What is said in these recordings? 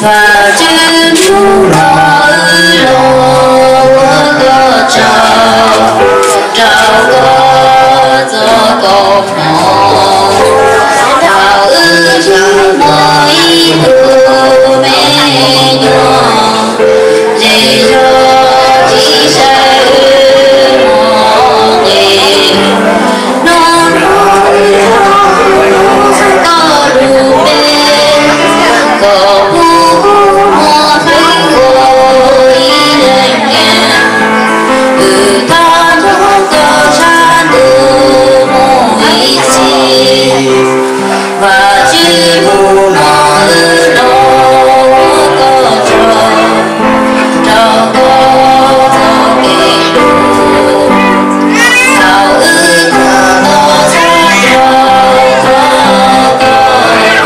Vajtswv, hnub no wb los ua koj tsaug, rau koj txoj koob hmoov, thaum wb twb muaj ib tug me nyuam, ces yog tsis saib wb mog ces, hnub no wb hu koj lub npe, koj puv muaj feem ua ib leeg niam, wb thov nrog koj sab ntuj mus ib txhis. Vajtswv, hnub no wb los ua koj tsaug, rau koj txoj kev hlub, thaum wb tuaj tos txhawb rau koj,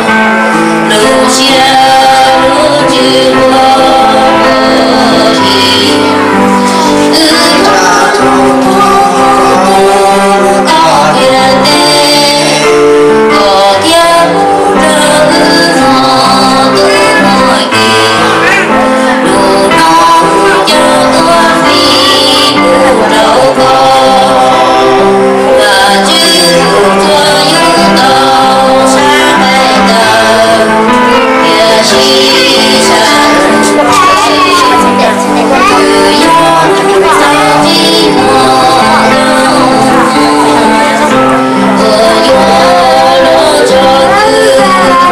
lub siab lub ntsws ua koj li. Wb thov nrog koj tiag teb, koj thiaj pub rau wb hnov tus muaj kev, lub no wb coj tuaj fij pub rau koj. Vajtswv, tus txhua yug tau sab nqaij ntawd, tiam sis sab ntuj, twb yog tus txoj txij muag, uas yuav los tso kwm tau twg.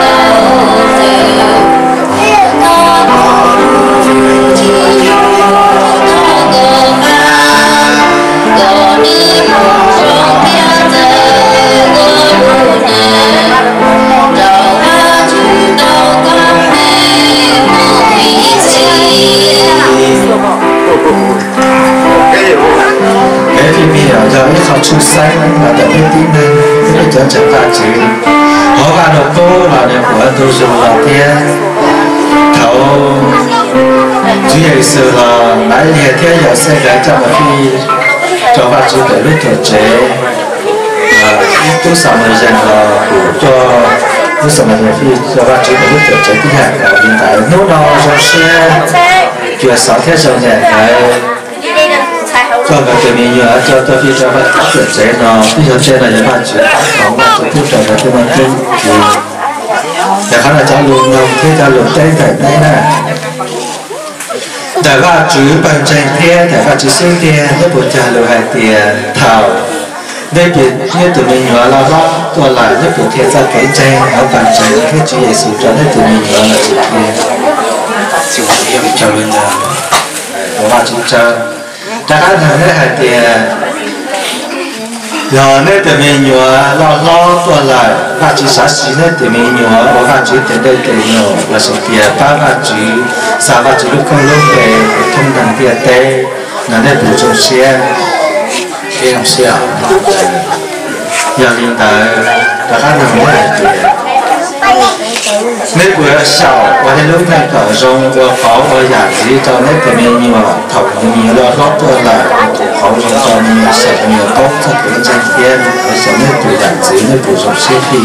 Kev fij plig yog ib qho tshwj xeeb los ntawm peb tib neeg, peb cov ntseeg Vajtswv. Hauv Vaj Lug Kub los nws kuj ua ntu zus los thiab. Thaum Tswv Yexus los Maivliag thiab Yauxej nkawd coj mus fij rau Vajtswv pem lub tuam tsev, tub Xamayees los kuj coj tub Xamayees fij rau Vajtswv pem lub tuam tsev tib yam nkaus li ntawd. Hnub no zoo siab cuam xov thiab zoo nyiam nkawd coj nkawd tus me nyuam coj tuaj fij rau Vajtswv tuam tsev no, twb yog tej no yog Vajtswv pab tau Vajtswv pub rau nkawd tej no tib si. Yog qhov no cov lus noog thiab cov lus teb ntawm neb na, ntawm Vajtswv pawg ntseeg thiab ntawm Vajtswv xub ntiag, neb puas cog lus hais tias thaum neb pom neb tus me nyuam loj hlob tuaj lawm, neb puas qhia txoj kev ntseeg hauv pawg ntseeg thiab Tswv Yexus rau neb tus me nyuam los tsis qhia? Ua Vajtswv tsaug. Rov qab nug neb hais tias, yog neb tus me nyuam loj hlob tuaj lawm, Vajtswv xav siv neb tus me nyuam ua Vajtswv tes dej tes num los sis tias pab Vajtswv xa Vajtswv lub koob lub npe mus thoob ntiaj teb no, neb puas zoo siab? Zoo siab. Yog li ntawd, rov qab nug neb hais tias, neb puas xyaum ua nej lub neej kom zoo, ua qauv ua yam ntxiv rau neb tus me nyuam thaum nws me nyuam loj hlob tuaj lawm, ua qauv zoo rau nws, xyaum nws paub txoj kev ntseeg thiab xyaum neb tus yam ntxiv, neb puas zoo siab li?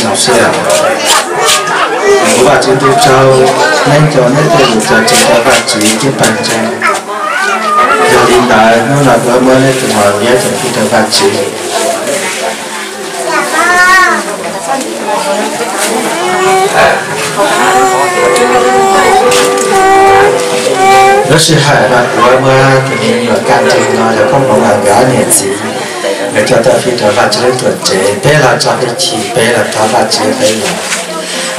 Zoo siab. Kuv Vajtswv ntuj tsaug, neb nco neb tej lus cog tseg rau Vajtswv thiab pawg ntseeg. Yog li ntawd, hnub no kuv muab neb tus me nyuam coj fij rau Vajtswv. Lub sij hawm no kuv muab tus me nyuam Kaj Ntseeg no yog koob hmoov ntawm nkawd ob niam txiv, nkawd coj tuaj fij rau Vajtswv lub tuam tsev. Peb los tso hwj chim, peb los thov Vajtswv peb los.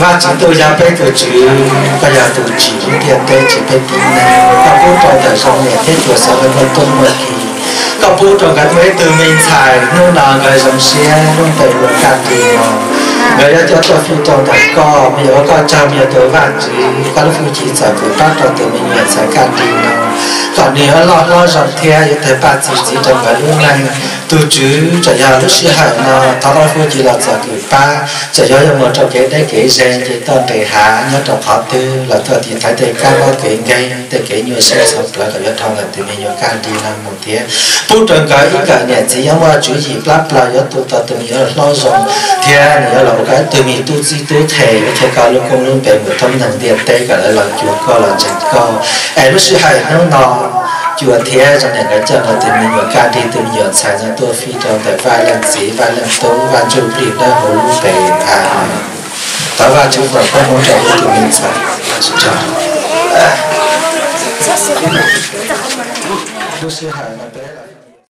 Vajtswv ntuj, yog peb tus Tswv, koj yog tus tsim lub ntiaj teb, tsim peb tib neeg. Koj pub rau ntawm zoo niam thiab txiv xeev nkawd muaj tub muaj ki. Koj pub rau nkawd muaj ib tug me ntxhais, hnub no nkawd zoo siab, lub npe hu ua Kaj Ntseeg no. Nkawd yuav coj tuaj fij rau ntawm koj, me nyuam ua koj tsaug, me nyuam tus Vajtswv, koj lub hwj chim txawm pab rau tus me nyuam ntxhais Kaj Ntseeg no, kom nws yuav loj hlob zoo thiab yuav tawg paj txi ntxiv rau nkawd lub neej. Tus Tswv, txawm yog lub sij hawm no thov koj lub hwj chim los txhawb nqa pab, txawm yog yuav mus rau kev deb kev ze, kev toj nres hav, nyob rau qhov twg los tuaj tiv thaiv tej kab mob kev nkeeg, tej kev nyuaj siab txhawv plawv kom yuav dhau ntawm tus me nyuam Kaj Ntseeg no mus thiab. Pub rau nkawd ib nkawm niam txiv yuav muaj tswv yim plab plaws, yuav tu tau tus me nyuam hlob zoo, thiab nws yuav los Koj ib tug me tub txib tub the, koj thiaj koj lub koob lub npe mus thoob neeg ntiaj teb kom lawv los cuag koj los ntseeg koj. Es lub sij hawm hnub no, cuag thiab zoo niam nkawd coj nrog tus me nyuam kaj nrig tus me nyuam ntxhais no tuaj fij rau ntawm Vaj Leej Txiv, Vaj Leej Tub, Vaj Ntsuj Plig Dawb Huv lub npe. Amees. Thov Vajtswv foom koob hmoov rau tus me ntxhais. Lub sij hawm no peb